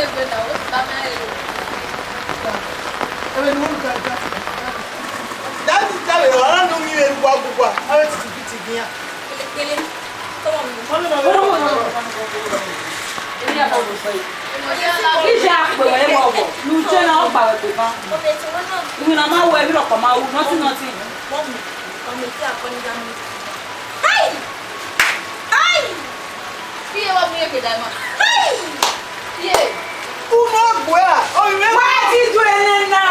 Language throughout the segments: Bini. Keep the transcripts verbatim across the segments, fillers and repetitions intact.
ne egbe na, o ta ma e. Ebe ni wo ka ja. Dadi ta vbe ọna ne u miẹn vbe rugua gugua, a vbe titi biti gbe iran. Kele, kele. Come on. Iye akpẹ wẹ wọ wọ, ne u je na ọkpa wẹ gbe ban. Iwinna ma wẹ, emwi rhọkpa ma ru, nothing, nothing. Hey! Hey! Iye wa mu ye ke da ma. Hey! Ye. Uno gbe a, o ime. Wa ti du ene na.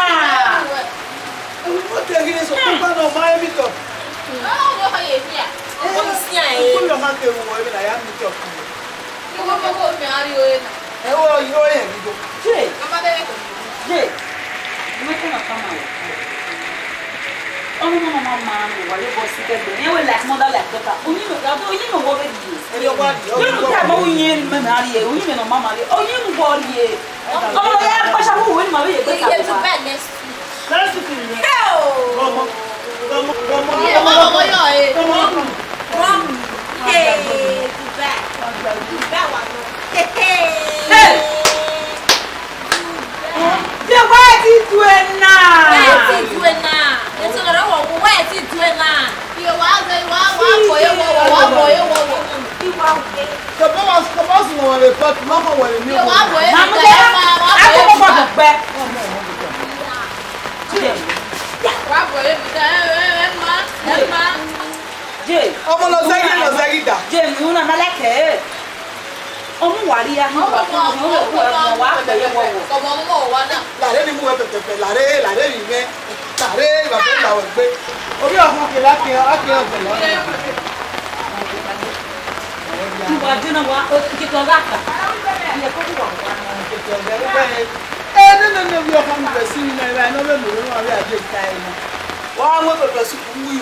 Uno te ghi so pa no ma e mi to. Oh, wo ye hia. Ko sia e. Ko yo ma ke wo e na ya mi to. Iwo mo wo mi a ri o e na. E wo yo e mi do. Je. Ama de ko. Je. Mo ko na kama. Ọmọ mama ma ma wa yo bo si kẹgbẹ. E wẹ like mother like daughter. Oyin mẹ, oyin mẹ wo be di. Ẹ yọ wa di. Yo no ta mo oyin mẹ ma ri e. Oyin mẹ no ma ma ri e. Oyin mẹ wo ri e. Ọmọ ya gba sha hu wẹ ni ma be ye gbe ta. Next week. Hell! Come on. Come on. Come on. Come on. Come on. Come on. Hey, Dubai. Dubai wa lọ. Hey, hey. Hey. Ye wa ti du ena. Wa ti du ena. Eso lọ rẹ wọ, wa ti du ena. Ye wa ze, wa, wa bọ ye wọ, wa bọ ye wọ. Iwa. Kẹbọ wa, kẹbọ sunu wẹre pọt, ma kọ wẹre mi. Ye wa bọ ye mi, ma, wa bọ ye mi. Wa bọ ye mi, ẹ, ẹ, ẹ, ma, ẹ, ma. Je. Ọmọ nọ zẹgẹ, nọ zẹgẹ da. Je, mi una ma like e. Ọmọ wa ria, ọmọ wa kọ, ọmọ wa kọ, ọmọ wa kọ, ọmọ wa kọ. Ọmọ, ọmọ wa na. Lare ni mu wẹ pẹpẹpẹ, lare, lare ni mẹ. Lare, baba la wẹ gbe. Obi ọhọn ke la ke, a ke ọjọ lọ. Wa dina wa, o, kito gha ka. Iye ko wa wa. Ẹ, nene, ne, ovbi ọhọn mi vbe si mi na, ẹ, ne ọ vbe mu unu, a vbe a je ta ẹre na. Wa mu pẹpẹ supu wi.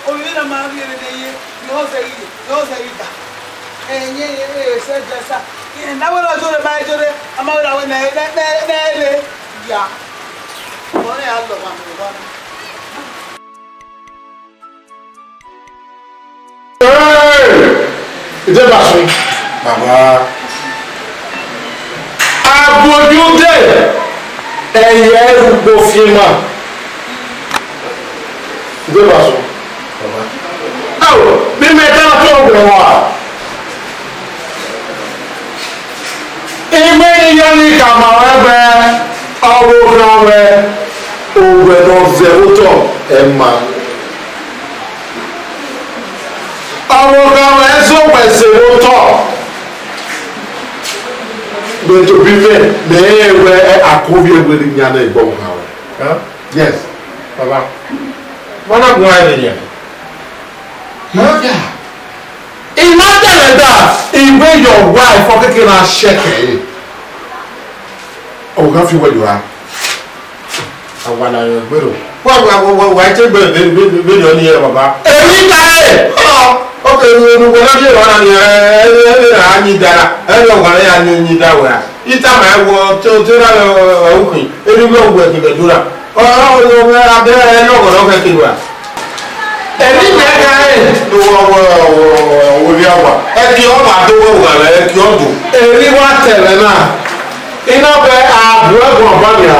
Ovbi na ma ghi rre ne ye, yọ zẹ ghi ye, yọ zẹ ghi da. Ẹyẹn, ẹ, ẹ, sẹ dẹ sa. Ẹ, na wẹ lọ jore, ma jore, a ma wẹ la wẹ nẹ, nẹ, nẹ, nẹ, nẹ, ya. Ọmọ rẹ a lọ wa mẹ wa. Hey! Idebasun. Baba. Agbodunde, ẹyẹ ẹrugbo fiema. Idebasun. Baba. Ao, ne imẹ da ọtọ wẹ wa. Imẹ ne ya ni khama ruẹ ẹgbẹ, ọvbokhan ruẹ, owẹ ne ọ zẹ vbe otọ, ẹ ma. Ọvbokhan ruẹ, zẹ owẹ zẹ vbe otọ. Mẹ tobọ imẹ, mẹ rẹn wẹ a kọ ovbi ẹvbo ne iran na egbe ọvbokhan ruẹ. Huh? Yes, baba. Vbọ na guan ẹre yan? Huh? Yeah. I ma tell her that, I wẹ your wife ọ keke na check ẹre. Ọ gha fi wẹ yọ ra. A wa na yọ gbero. Wa, wa, wa, wa, wa, che gbe, be, be, be, be yọ ni ẹ, baba. Èmi ta ẹ. Ọ, okay, nu, nu, wẹ na bi ẹ wa na ni ẹ, ẹ, ẹ, ẹ, a yin dara. Ẹ, ẹ, wa ya ni yin da wẹ. Ita ma ẹ wọ, te, te ra, ẹ, ẹ, ukhin. Eri wẹ wẹ ki bẹ dora. Ọ, ọ, ọ, ọ, abẹ ẹ lọghọlọghọ ke wa. Ẹni mẹ ga ẹ, do wọ, wọ, wọ, wọ, wọ, wọ, wọ, wọ, ẹ ki ọ ma do wọ, wọ, ẹ ki ọ do. Eri wa tẹlẹ na. Ina bẹ a bu ẹguọn ba nia.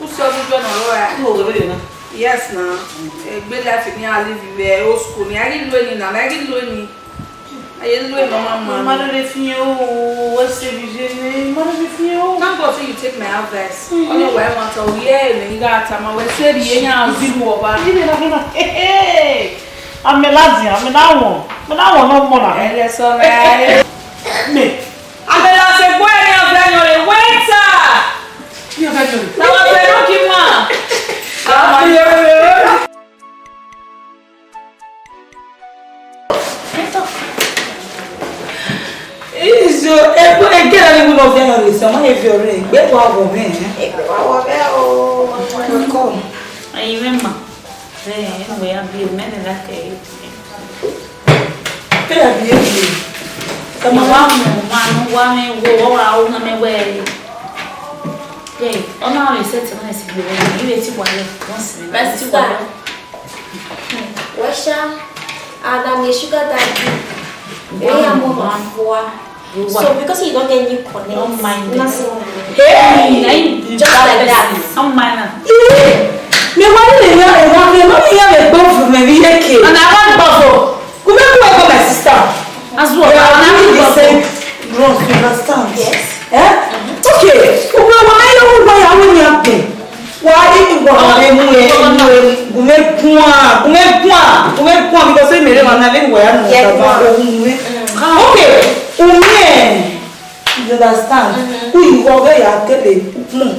Usi ọdún jọ nọ rọ ẹ. Yes na. Egbe life ni a live vbe old school ni. A ghi lu eni na, a ghi lu eni. A ye lu eni ọma ma. Ma rere fi yen o, wẹ sẹ vbe iye ne, ma rere fi yen o. Thank God say you take my advice. Ọni wẹ ma tọ, u ye ene gha tama wẹ sẹ vbe iye yan zi ru ọba. Iye na ghe na. Amẹ la zian, amẹ na wọn, amẹ na wọn ne ọmọ na. Ẹlẹ sọ mẹ. Mẹ. Amẹ la sẹ egbe ne ọvẹn yọnre, waiter. Ne ọvẹn yọnre. Na wa fẹ no ki ma. Izo, egbe, egbe na ni wẹ ne ọvẹn yọnre, sẹ ọma ye viọ rre, egbe wa wọ mwẹ. Egbe wa wọ mwẹ o. Ọkọ. Ayi mwẹ ma. Ẹ, wẹ ya bi mẹ ne la kẹ. Kẹ ya bi e bi. Ọmọ wa mu ma nu wa mẹ wo, ọ wa ru na mẹ wẹ. Ẹ, ọ na rẹ sẹ tẹ na si bi wẹ, ire ti wa lẹ, wọn si. My sister, wẹ sha, and I'm a sugar daddy. Ẹ ya mo ma fua. So because you don't get new connect, don't mind it. Nothing. Hey, just like that. Don't mind am. Mẹ wa ni lè yan ẹwa, mẹ ma ni yan ẹgbẹ ọfẹ mẹ vbe iye ke. And I want gbọfọ. Who make you welcome my sister? As well, we are having the same runs, you understand? Yes. Eh? Okay. Ugbo wa na yo ugbo ya wo ni abe. Wa di ugbo wa re mu e, mu e, gume guan, gume guan, gume guan, because me re wa na le wa ya no. Yes, ta ba guan. Ohun mu e. Mm. Okay. Ume. You understand? Mm-hmm. Uyi wọ vbe ya kele ukpọn,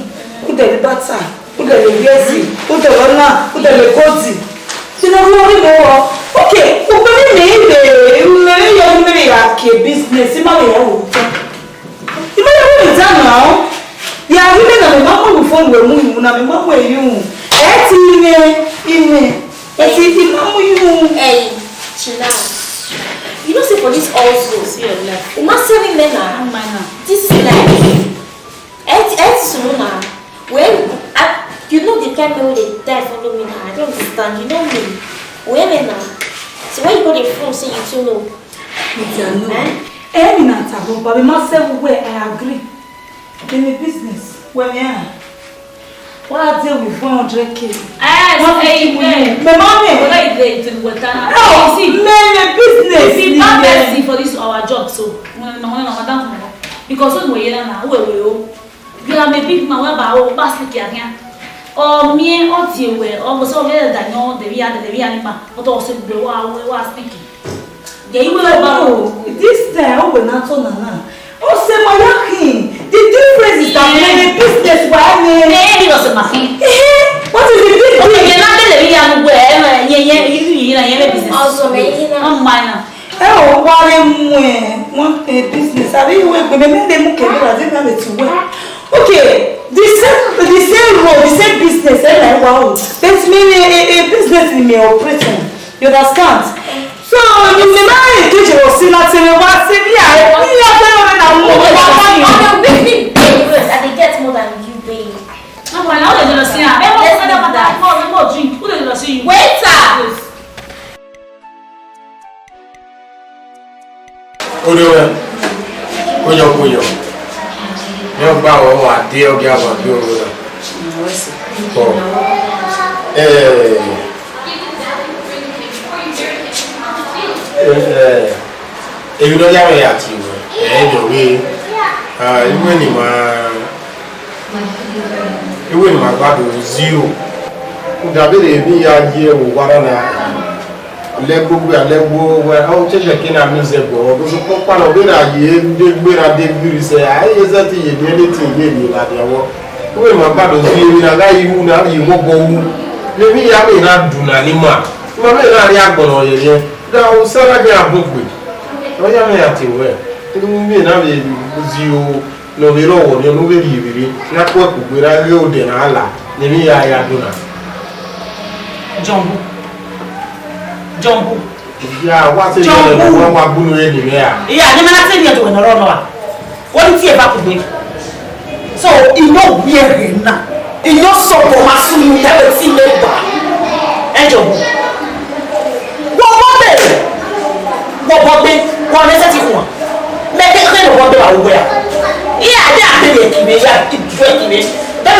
udẹre bata, udẹre biẹsi, udẹre ọna, udẹre godi. Sino vbe ọghe mẹ wọ. Okay, ukpọn ni mẹ i vbe, mẹ vbe yọ, mẹ vbe ya ke business, ima vbe ya ru ta. Ima ya ru ta na o. Ya ghi mẹ na mẹ ma mu phone wẹ mu yu na, mẹ ma mu yu. Ẹ ti mẹ, imẹ. Esi, ima mu yu. Hey, chill out. You know, say for this also, see your life. Uma say me men na. Don't mind am. This life. Et, et sunu na. Well, I, you know the kind men wey dey die follow me na. I don't understand. You know me. Where me na? So when you go dey form say you too know. Me too know. Eh? Eh, me na tabo, but me must say where I agree. In the business, where me are. What I deal with one hundred K? Eh, one fifty million. My mommy. What I dey do with that? No, see, man, the business. If you bad person for this our job, so when no, when no, madam, because when we are now, we we oh, you are a big man. What about oh, pass the kiakia? Or me, or tie we, or go so we da no, the we are the we are ma. But also we wa we wa speaking. Yeah, you will. Oh, this time, oh, we not on na. Oh, say my yakin. The difference is that many business were made. Eh, he was a machine. Eh, what is the big deal? Okay, you're not telling me I'm where, yeah, yeah, you, you know, yeah, business. Also, me, you know. Oh, my, no. Eh, oh, what am I? One a business. I mean, we, we, me, me, me, okay, but I didn't have it to work. Okay, the same, the same role, the same business, eh, like, wow. That's mean a, a, a business in me operating. You understand? So, you may not engage your sinner till you want to be a, be a, be a, be a, be a, be a, be a, be a, I dey get more than you, babe. No, but now they don't see her. Let's leave that. Who they don't see you? Waiter! Orhiọn mwẹ, oyan oyan, ne ọ gba ruẹ, wa de ọ gia wa gbe oro na. Ọ, eh, eh, emwi ne ọ ya mwẹ ya tie ruẹ, ẹ i do ghe, ah, iwẹ ne ima, iwẹ ne ima gba do zero. Uda vbene emwi ya ye vbe owa na na. Lẹgbogbe, a lẹgbo wẹ, ọ, church ẹki na miẹn zẹ gbọ, ọ do sokpan ọkpa nọ, ọ vbe na ye de gbe na de gbiri sẹ, a i ye zẹ te ye miẹn ne te ye rhie ladian vbọ. Uwẹ ma gba do zẹ emwi na gha ye ru na, ye mu obọ ru. Ne emwi ya vbe na du na ni ma, ima vbe na rrie agbọn nọ yẹyẹ, da osa na ghi a bun gbe. Ọ ya mwẹ ya te ruẹ, emwi vbe na vbe zio. Ne ọ vbe rrọọ ọniọni, ne u vbe rhie vberriọ, ne a ku ẹkugbe ra ghe odẹ na la, ne emwi ya ya do na. Jọnbu. Jọnbu. Ya, wa te Jọnbu. Wa, wa gbunu ye ni mẹ a. Iya, ne ma na te ni ẹdẹ wẹ ne ọ rrọọ nọ a. Wọ́n ní tí ẹ bá kú gbé. So, iná òbí ẹ rẹ̀ náà. Iná sọ̀rọ̀ máa sún mi lẹ́wọ̀ tí ilé gbà. Ẹ jọ̀wọ́. Wọ́n bọ́ bẹ̀rẹ̀. Wọ́n bọ́ gbé. Wọ́n lẹ́sẹ̀ ti kùn. Mẹ́tẹ́ kẹ́ ló bọ́ gbé wà wọ́n yà. Iye àdé àdé yẹ kìwé yà, ìjọ kìwé. Bẹ́ẹ̀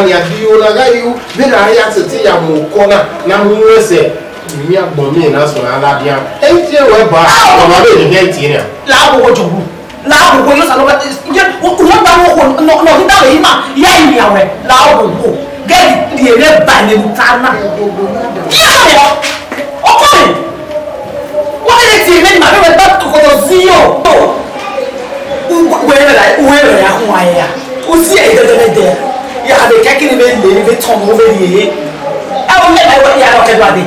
nian, di iro na gha ru, vbene a ya sẹtin ya mu okọ na, ne a mu unu ẹsẹ, I miẹn agbọn miẹn na suẹn a ladian. Ẹ i tie ruẹ ba, ọmwa vbe ne I miẹn tie nian. La oghogho jọgbu. La oghogho, yo Osanobua, ye, u, u, u, da wo, no, no, da wo ima, ya i miẹn wẹ. La oghogho. Gẹ di ere ba ne u ta na. Ye ma mẹ. Ọkọ mẹ. Wọ́n lè ti ẹ̀mí màmí rẹ̀ bá kòkòrò sí yóò. Wẹ́rẹ́ la, wẹ́rẹ́ la, wọ́n ayé ya. O sí ẹ̀yẹ dẹ́dẹ́dẹ́. Ya bẹ kẹ́kẹ́ ni bẹ lè, ni bẹ tọmọ, bẹ lè. Ẹ wọ́n mẹ́ta wọ́n yà lọ kẹ́dọ̀ adé.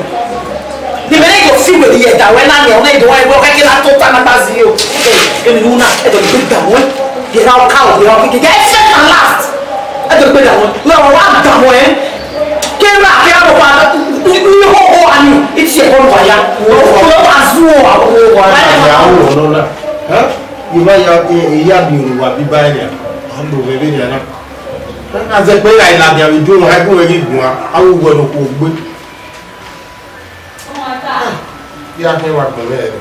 Ni bẹ lè yọ fi wẹ̀ yẹ da wẹ́ náà ni, ọ̀nà ìdọ̀wọ́ ẹgbẹ́ kẹ́kẹ́ la tó tá náà bá sí yóò. Ẹ, èmi ni wọ́n náà, ẹ dọ̀ gbé dà wọ́n. Yẹ ra ọkà ọ̀, yẹ ra ọkà ọ̀, yẹ first and last. Ẹ dọ̀ gbé dà wọ́n. Lọ́wọ́ wa dà wọ́n ẹ. Kera, kera, wa, ni, ni, ni, ho, ho, ani, iti ẹbọ ne uwa ya. Uwa, uwa, uwa, zu, uwa, uwa, uwa, ya, uwa, uwa, no, na. Huh? Iwa ya, e, e, ya bi oruwa bi ba ẹre a. A lo vbe vbe ya na. A zẹ kpe ra ila dia vbe dun, a gun vbe ghi guan, a wu wẹ no kugbe. Ya khin wa gbẹn vbe ẹre.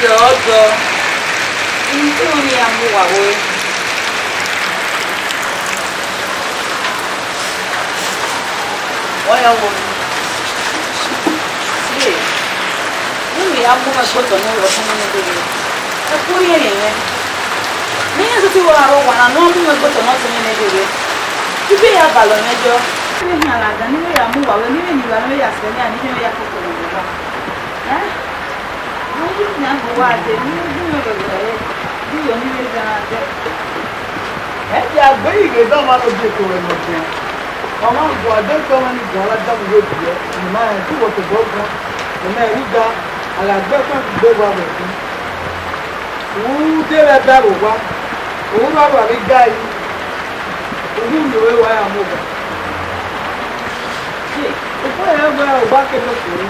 Yọ ọdọ, unu te wọn ya mu uwa vbe ore. Wa ya wo. Ye, ne u ya mu mwẹ gbe otọ ne ọ rhie ọkpẹn mwẹ ne dede. Ẹkpo rhiẹnrhiẹn mwẹ. Ne iran sẹtin ru aro owa na ne ọ mu mwẹ gbe otọ ne ọ tọn mwẹ ne dede. Ibe ya balọ mwẹ yọ. Ne iran ladian ne I vbe ya mu uwa vbe, ne I vbe yin uwa ne I vbe ya sẹ ne iran, ne I vbe ya koko ne uwa. Ẹ? Vbe uwu ne a gu uwa dee, ne I gu mwẹ vbe ẹre, ne I vbe dandan dee. Ẹ dia gbe ighe da ọmwa ne ọ die eto ruẹ ne ọ dian. Ọmwa guan de tọ mwẹ ni guan ladian vbe uwu ebiẹ, ne ima rẹn te uwẹ tobọ guan, ne mẹ rhie ga, a gha gbe ẹkpẹn kugbe wa vbe ẹkun. U de vbe ẹbẹ vbe owa, u rrọọ vbe ga yi, u hu unu ruẹ wa ya mu owa. Ye, okhuo rẹ wẹ owa kevbe okhuo re.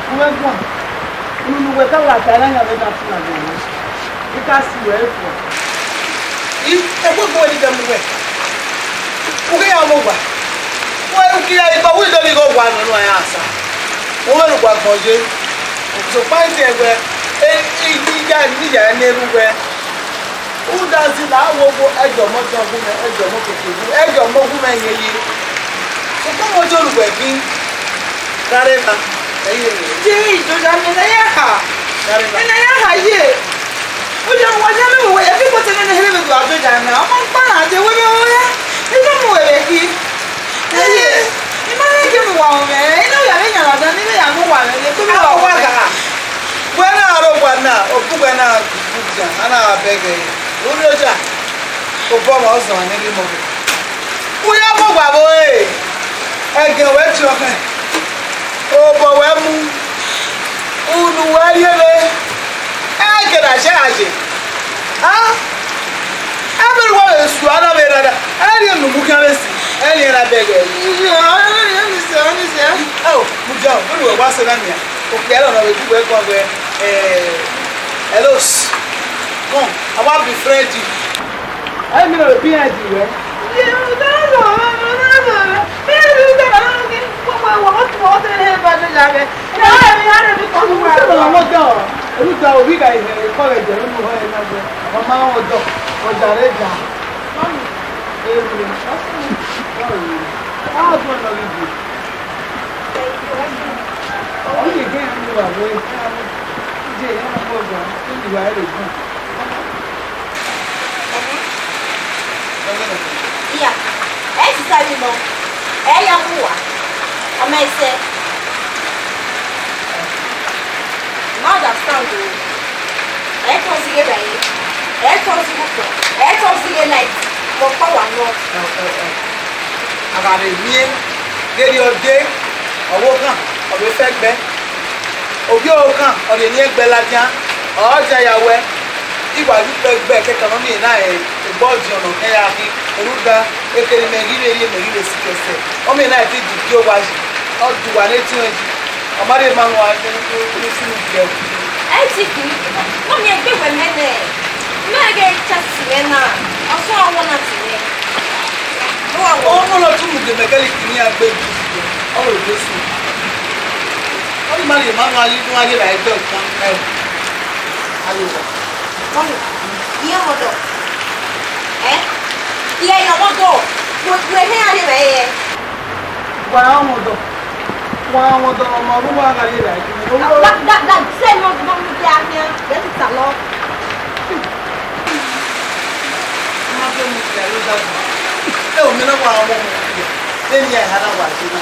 U vbe guan, unu ne uwẹ ka wa ta na yan vbe na fi na guan. I ka si ruẹ fua. I, egbogbo wẹ ni dẹ mu wẹ. U ghi ya mu owa. Wẹ u kira ikpọ, wẹ i do ni ghe owa nọ, nọ ya sa. U vbe ne uwa gbọn ye. Sokpan I tie wẹ, e, i, i ya, ni ya ne erhu wẹ. Udazi la wo wo, ẹjọ mọ dọn gu mẹ, ẹjọ mọ keke gu, ẹjọ mọ gu mẹ yeye. Sokpan mo jẹ oruwẹ ghi. Ghareva, ẹ ye rre. Ye, Ijoja, mẹ ne ya ha. Ghareva. Mẹ ne ya ha ye. Oya, wa ya mẹ wẹ, ya fi kpọtẹ nene here vbe gua Ijoja na. Ọmọ mkpa na je wẹ vbe ore. Ẹ ya mu wẹ vbe khin. Ẹ ye. I ma rẹn gie ne uwa mwẹ, I na ya vbe yan ladian, ne I vbe ya mu uwa mwẹ, ye to vbe wa wa gha. Wẹ na aro owa na, obugbẹ na, budia, a na gha bẹghe. Urioja, obọ ọmwa ọzọ ne ghi mọ. U ya mu owa vbe ore, ẹgẹ wẹ tie ọkhẹn, obọ wẹ mu, unu wẹ rhie vbe, ẹgẹ na ṣe gha ye. A? Ẹ vbe ru wẹ vbe sua na vbe rara, ẹ rhie unu mu khian vbe si, ẹ rhie na bẹghe. Ao, mudia, vbe ru wẹ wa sẹ na nian, okpia ẹre ọnọ vbe gu wẹ guan wẹ, eh, Elos, come, I wan be friend you. Ẹ mi rẹ bi ẹn di wẹ. Ọmọ dọ, orúkọ ovbi gha ihe ẹkọ rẹ jẹ nínú ọhọ ẹna jẹ. Ọmọ àwọn ọdọ, ọjà rẹ jà. Èrè, ọsùn, ọrọ yìí. Àwọn ọdún ọ̀nà rẹ jù. Ọmọ yìí gbé ìlú wà wẹ. Ìjẹ ìyá ọmọ ọgbà, ìlú wà rẹ jù. Iya, Tari nọ, ẹ ya mu uwa, ọ ma sẹ. I ma understand o. Ẹ tọ zighe vbe ẹre, ẹ tọ zighe ukpọn, ẹ tọ zighe night, vbe ọkpa wa nọ. A gha vbe miẹn, ghe erriọ dee, ọvbokhan, ọ vbe fẹ gbe. Ovbi ọvbokhan, ọ rhie eni ẹgbẹ ladian, ọ dia ya wẹ, I wa ye ukpẹ gbe kẹkan ne ọ miẹn na rẹn egbe ọdiọn ne ọ khian ya khin, rhunmwuda, ekherhe mẹ ghi vbe rhie, mẹ ghi vbe sikẹ sẹ, ọ miẹn na rẹn te I du gie owa yi, ọ du uwa ne ediọn yi, ọ ma rhie ma wan ne, ne, ne, ne I sunu gie ẹre. Ẹ i ti khin, ne ọ miẹn egbe wẹ mẹ nẹ, mẹ ghe chance mwẹ na, ọ sẹ ọmọ na ti mwẹ. Ọmọ ne ọ tu mu gie mẹ kẹlẹ khin iran gbe yi, ọ ro Jesu. Ọ ni ma rhie ma wan yi, ne uwa ye ra ẹdẹ ọkan, ẹ, a ye ra. Mọmi, iye ọmọdọ. Ẹ? Iye ọmọdọ. Wẹ, wẹ hẹ a rhie vbe ẹre? Wa ọmọdọ. Wa ọmọdọ, ọmọ ọmọ wa gha rhie vbe ẹre. Da, da, da, da, sẹ nọ, nọ, nọ, ya, ya, ya, ti ta lọ. Ma ghe mu ya, yo, da. Ẹ, o, mẹ na wa ọmọ mu ya. Vbene iran eha na wa ye na.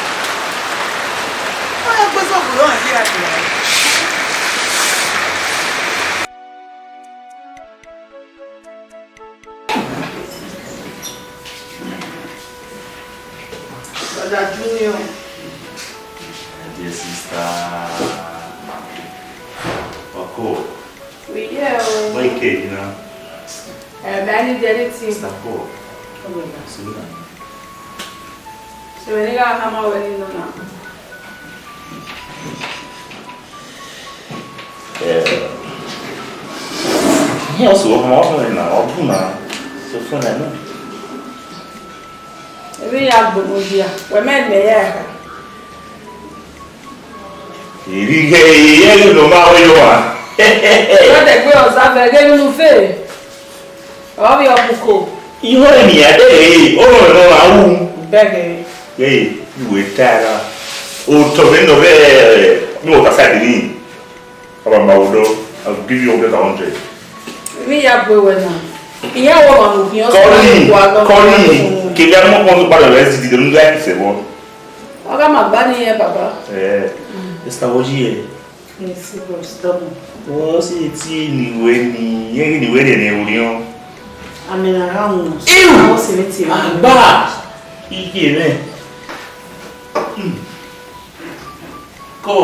Ọ ya gbe sọkun nọ, a ye ra ya. Brother Junior. My dear sister. Ọkọ. We here o. Where you came now? Eh, but I need anything. Sister Paul. Come on, ma. Sit down. So, when you got hammer, when you know now? Yeah. He also, I'm also in now. I'll do now. So, fun, I know. Emwi ya gbe mu dia, wẹ mẹ mẹ ya eha. Erriọ, ẹre ne ọ ma wẹ yọ wa. Brother, gbe ọza vbe ghe unu fe. Ọ vbe ọ buko. Ihọ eni ya de re, ọ rọ nọ ra u. Bẹghe. Hey, you were tired. O to me no ve, mi water side ni. Ọba ma wo dọ, I will give you hundred and hundred. Emwi ya gbe wẹ na. Iran wẹ ọmwa ne okhian ọsẹ Kọni, na wa lọ Kọni, kevbe a mọ kọn kpa lẹ rẹ zidi, ne u gha kise vbọ. Ọ gha ma gba ni rẹn, baba. Eh, Esther, vbọ yi ẹ? Yes, bro, stubborn. Vbọ si tie ni wẹ ni, irẹn ghi ni wẹ rẹn ne orhiọn. Amẹ na gha wọn. Iu! Àwọn sì ní tiẹ̀. Agba! Iye rẹ. Hmm. Kọ.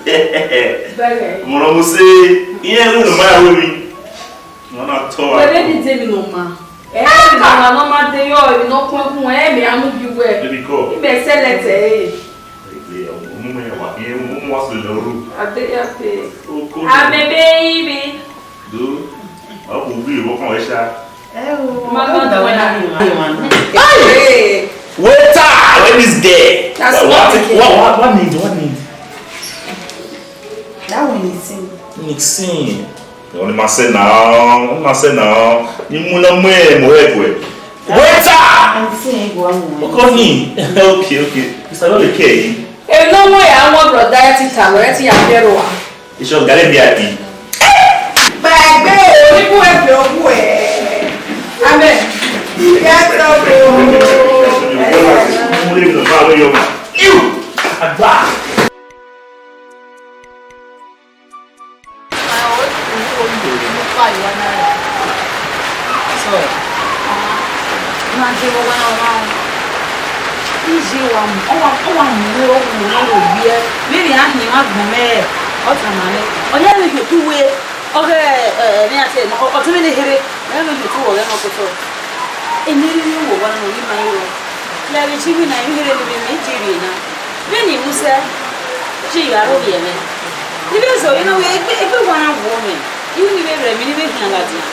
Bẹghe. Mọrọ Mose, iran ẹrọ ne ọ ma ya ru emwi. Ọ na tọ a. Wẹ vbe ni de emwi ne ọ ma. Ẹ, emwi ne ọ ma ne ọ ma de yọ, emwi ne ọ kuẹn kuẹn, ẹ, mẹ a mu bi wẹ. Baby, kọ. Imẹ sẹlẹ tẹ ẹre. Egbe, ọmọ mẹ wa, iye, ọmọ wa sẹ lẹ ru. Ade ya te. Oko. Amẹ be ibi. Do. Ọ ko gbe ìwọ kan wẹ ṣá. Ẹ o. Ma ma da wẹ na ni wa. Hey! Waiter, where is there? That's what, what, what, what need? What need? That one is sin. Mixing. Ọ ni ma sẹ na, ọ ni ma sẹ na, ni mu na mu ẹ mu ẹ guẹ. Waiter! And sin ẹ guẹ mu. Okay, okay. Mister Lord, okay. Emwi ne ọ wan ya wan brother, ẹ ti ta lọ, ẹ ti ya biẹ ro wa. Iṣọ gare V I P. Gbẹgbẹ oníbú ẹgbẹ ọwọ ẹ. Amen. Yes, Lord. Iu! Agba! So, na je vbe ọwa na ọmwa o. Iye wa mu, ọ wa, ọ wa mu uwu ro, uwu ro ro biẹ. Vbene a hin emwa agbọn mwẹ, ọ tama mwẹ. Ọ ya vbe ye otu we, ọ ghẹ, ẹ, ẹ, ne a te, ọ, ọ tama mwẹ ne here, ẹ vbe ye otu wẹ ọghẹ nọ kotọ. Eni rhirhi wo wa na, ọ ghi ma yo. Lẹ vbe ji iwinna, emwi here ne mẹ, mẹ ji rhie na. Vbene I mu sẹ, ji ya aro vbiẹ mwẹ. Ne I vbe zẹ ọre na wẹ egbe, egbe wa na wuọ mwẹ. Iru ni vbe rre emwi ni vbe khian ladian.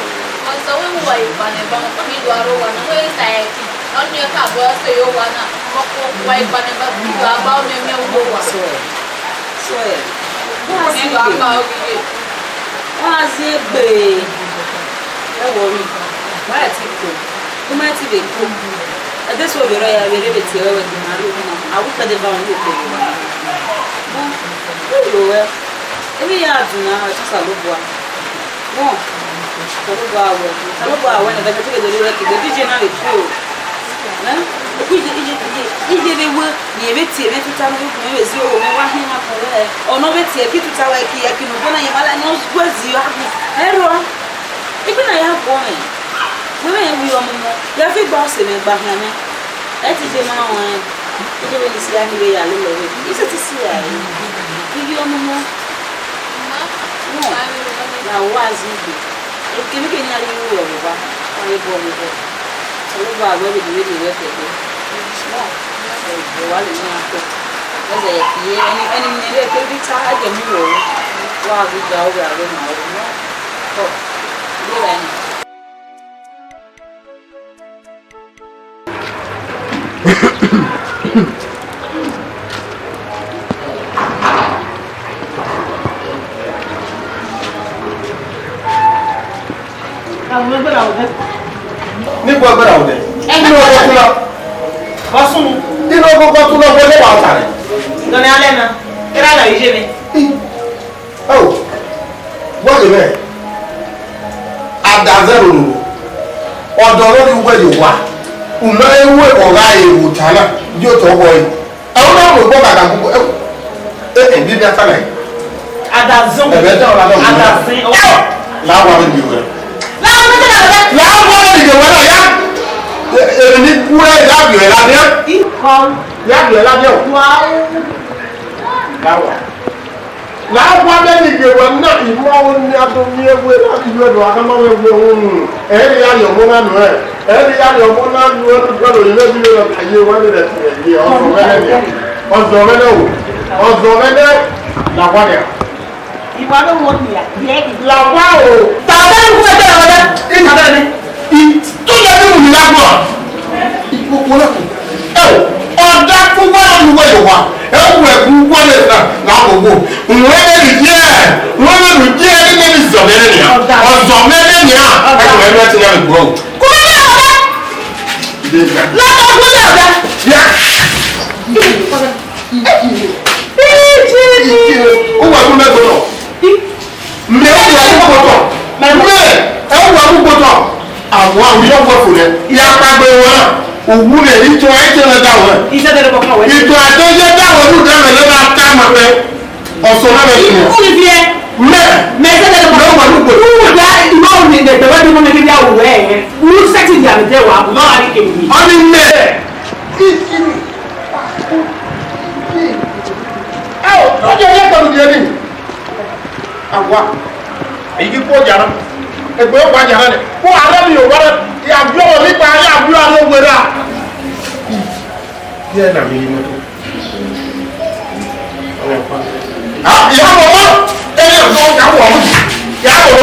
Ọsẹ wẹ mu wa ye gbanẹ ba, ọkpa mi do aro wa na, wẹ sa ẹki. Ọ ni ka bọ ọsẹ yo wa na, ọkpa wa ye gbanẹ ba, mi do agba ọmẹ mẹ wo wa. So, so, eh, mi do agba ọghe ye. Ọ na zin egbe. Ẹ wọ ri, wa ẹ ti ko, u ma ti vbe ko. Ẹdẹ so vbe rọ ya vbe rre vbe tie ẹre wẹ gbe ma rre ohu na, a wu kpẹdẹ ba wọn ye okpẹ vbe wa. Bun, u yo wẹ, emwi ya dun na, ọ tọn Osanobua. Bun, Osanobua wẹ, Osanobua wẹ na, ẹdẹ kẹtẹ vbe rre wẹ kegbe, dije na vbe kpe o. Ẹ? Iye, iye, iye, iye vbe wẹ, ne vbe tie mwẹ tuta ne ovbi ukhu mwẹ vbe zẹ owa mwẹ, wa hin na kun wẹ, ọ nọ vbe tie ki tuta wẹ ki, ẹki ne ọ gbẹna ye ma la ne ọ gu ẹzi ra gu. Ẹrọ, igbẹna ya guọ mwẹ. Wẹ mwẹ rẹn wẹ ọmọmọ, ya fi gba ọse mwẹ gba khian mwẹ. Ẹ ti je ma rẹn, iye vbe ne isi a ni vbe ya lele ọvbehe. I sẹtin si ra ẹre. Iye ọmọmọ. Nọ, na wa zẹ igbe. Kevbe kevbe ne a ye ru ẹre vba, ọ ye bọ vbe bọ. Oghobọ aro vbe vbe vbe wẹ kẹdẹ. Nọ, ẹ wa lele iran kẹ. Ẹzẹ ye ẹni, ẹni ne rre kevbe ta, a ye mu ro. Wa ghi ga aro vbe aro ma ro. Nọ, ọ, ye ra ẹni. Ni kua gbẹra odẹ. Ẹnu ọkọ tula. Ọsun. Inu ọkọ tula wọlé wa ọta rẹ. Dọnẹ alẹ na. Kẹrẹ alẹ yìí ṣe mi. Ẹo, wẹ ghe mwẹ, adazẹ ro ro, ọdọ ne ọ rhie uwẹ ye owa, u ma he ru ẹbọ gha re vbe ota na, di otọ ọghọe. Ẹo na mu egbe ọkada gbogbo, ẹo, e, e, bi mia ta na. Adazẹ, ẹmwẹ da ọra na, adazẹ, ẹo, la wa vbe miẹn wẹ. La wa vbe miẹn wẹ na ya. E, e, ni ku ẹ, ya biẹ la bia. Ikọ. Ya biẹ la bia o. Wa. La wa. La wa mẹ ni ghe wẹ na, I ma ho ne a do miẹn wẹ na, I yọ do a khama mwẹ wẹ unu. Ẹ i ya rhie ọmọ na nuẹn, ẹ i ya rhie ọmọ na nuẹn, ne u do ye vbe bi vbe na, a ye wẹ ne rẹ tiẹ ye, ọzọ mwẹ nẹ nia, ọzọ mwẹ nẹ o, ọzọ mwẹ nẹ, la wa nia. I wa do wọ nia, ye. La wa o. Ta bẹ nu wẹ bẹ wẹ, i ta bẹ ni. I to ya ni mu ni la gbọ. I ko ko na ko. Ẹ o, ọda ku wa na nu wẹ yo wa. Ẹ wẹ ku wa le na, na ko wo. Wẹ ne ni je, wẹ ne ni je, ni ne ni zọ ne ni. Ọda. Ọzọ ne ni a. Ẹ ko ẹ ti na le gbọ. Ko na ọda. Ide na. La ko ko na ọda. Ya. Ije ni. O wa ku na ko no. Mẹ ẹ wẹ agbogbo tọ. Mẹ ẹ wẹ agbogbo tọ. Àwọn àwùjọ wọ fò rẹ. Ìyá pàgbẹ wọn. Òwú rẹ ìtọ́ ẹ jẹ́ lọ dá wọn. Ìtọ́ àjọ yẹ dá wọn lù dá wọn lọ́dọ̀ ká máa fẹ́. Ọ̀sán náà lọ sí wọn. Mẹ. Mẹ ẹ jẹ́ lọ wà lùgbò. Wúwo dá ìmọ̀ òní ìdẹ̀gbẹ́ bá dé mọ́ mi kí bí àwòrán ẹ̀. Wúwo sẹ́tì ìyá mi jẹ́ wà. Lọ́wọ́ àdìgẹ́ mi. Ọ ni mẹ. Ẹ o, ọ jẹ ẹyẹ kẹrù diẹ ni. Awa, èyí kí kú ọjà náà. Ẹgbẹ́ ọkọ̀ àjà náà ni. Kó ààrẹ mi ò wá rẹ, ìyàgbé ọ̀rọ̀ nípa ayé àbúrò àwọn òwe rà. Bí ẹ nà mí ní mọ́tò. Ah, ìyá mọ̀mọ́, ẹ yẹ kó ìyá wọ̀ mí. Ìyá wọ̀